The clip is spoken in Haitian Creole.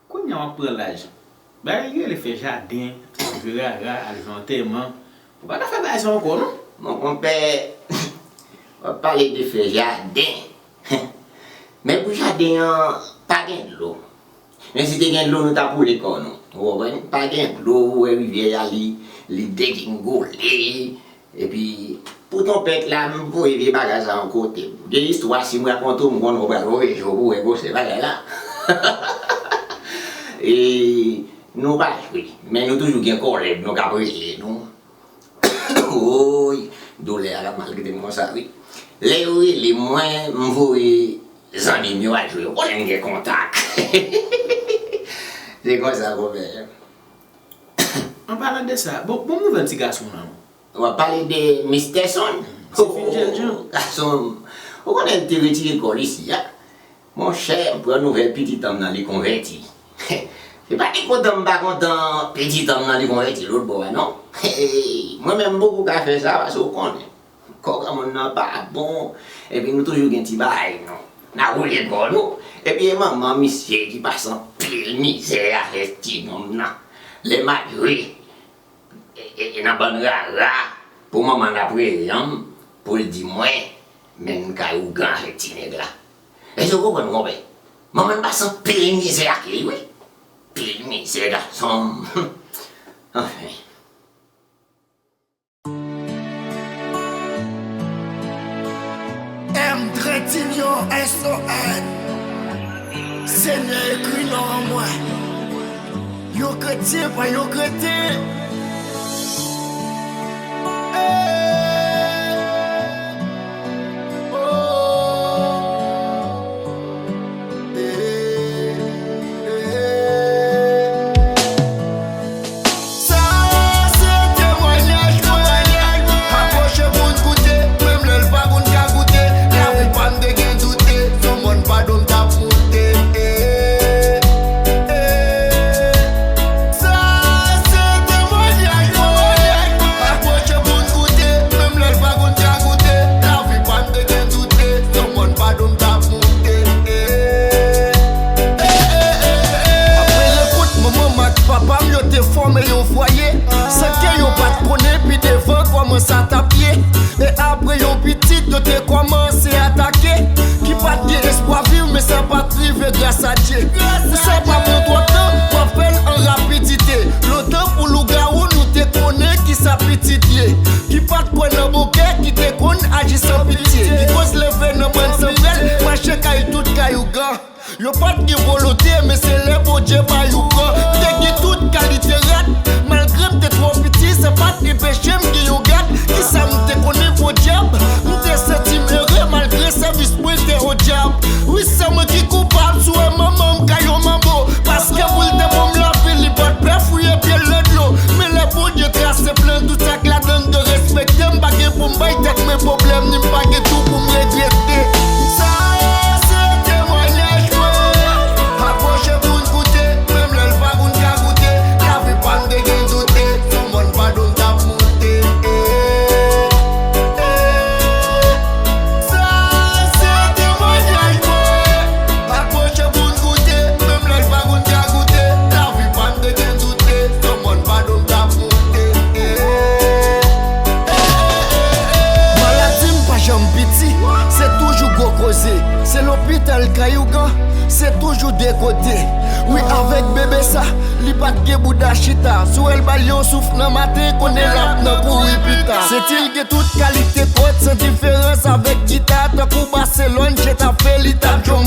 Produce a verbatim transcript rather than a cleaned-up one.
Kounye a w ap pran laj. Bagay ki rele fè jaden, al jwe rara, al jwe antèman. Ou pa ka fè bagay sa ankò, non? Mon konpè, w ap pale de fè jaden. Men pou jaden an, pa gen dlo. Men si te gen dlo, nou t ap woule kò nou. Ou konprann? Pa gen dlo, ou wè rivyè a, li, li degingole. Epi, pou tonpèt la, m voye vye bagay sa yon kote. Gen istwa, si m rakonte w, m konnen w pral voye je w pou wè gwosè bagay la. E nou pa jwe, men nou toujou gen kòlèg nou k ap rele nou. Woy, doulè a k ap maltrete m konsa, wi. Lè yo rele mwen, m voye zanmi m yo al jwe. Ou konnen m gen kontak. Se konsa, konpè. An palan de sa, bon, bon nouvèl ti gason w lan, non? W ap pale de Mister Son? Se Fitzgerald Jean. Gason, ou konnen l te retire kò l isi a? Monchè, m pran nouvèl pitit an m nan, li konvèti. Se pa te kontan m pa kontan pitit an m nan, li konvèti lòt bò a, non. Mwen menm, m poko ka fè sa, paske w konnen. Kò granmoun nan pa bon, epi nou toujou gen ti bagay nou. N a woule kò nou. Epi e manman misye ki pase anpil mizè avèk ti nonm nan. Lè m al jwe, e, e, e nan bann rara, pou manman l ap rele m, pou l di mwen, men m kay ougan avèk ti nèg la. Èske w konprann, konpè? Manman l pase anpil mizè ak li, wi. Anpil mizè, gason m. Anfen. M Trentilyon S O N. Senyè, ekri non an mwen. Yon kretyen pa yon kretyen. Hey. Oh. Sa se temwayaj mwen. Apwoche pou n koute, menm lè l pa pou n ka goute. Lavi pa m te gen doute, sou mòn pa do m t ap moute. Sa se temwayaj mwen. Apwoche pou n goute, menm lè l pa pou n ka goute. Lavi pa m te gen doute, sou mòn pa do m t ap moute. Apre rankont manman m ak papa m, yo te fòme yon fwaye. San ke yo pa t konnen pi devan kòman sa t ap ye. E apre yon pitit, yo te kòmanse atake. Ki pa t gen espwa viv, men sa pa t rive gras a Dye. Pou sa pa pran twòp tan, w ap fè l an rapidite. Lontan pou lougawou, nou te konnen kisa pitit ye. Ki pa t kwè nan bon kè, ki te konn aji san pitye. Ki koz leve nan bann sanbrèl, mache kay tout kay ougan. Yo pa t gen volonte, men se lè Bondye bay ou pran. M te gen tout kalite rad, malgre m te twò piti, sa pa t enpeche m gen yon gad. Kisa m te konnen, podyab? M te santi m ere, malgre sèvis mwen te odyab. Wi, se mwen ki koupab, si w wè manman m kay yon manbo. Paske pou l te ban m lavi, li pa t pè fouye pye l nan dlo. Men lè Bondye trase plan, tout sa k ladan l derespekte. M pa gen pou m bay tèt mwen pwoblèm, ni m pa gen tou pou m regrete. Sa se temwayaj mwen. Apwoche pou n koute, menm lè l pa pou n ka goute. Lavi pa m te gen doute, sou mòn pa do m t ap moute. Sa se temwayaj mwen. Apwoche pou n goute, menm lè l pa pou n ka goute. Lavi pa m te gen doute, sou mòn pa do m t ap moute. Maladi m pa janm piti, se toujou gwo koze. Se lopital kay ougan, se toujou de kote. Wi, avèk bebe sa, li pa t gen bouda chita. Si w wè l ba l yon souf nan maten, konnen l ap nan kouri pita. Senti l gen tout kalite kòd, san diferans avèk gita. Tankou Baselòn, Jetafe, li t ap jwe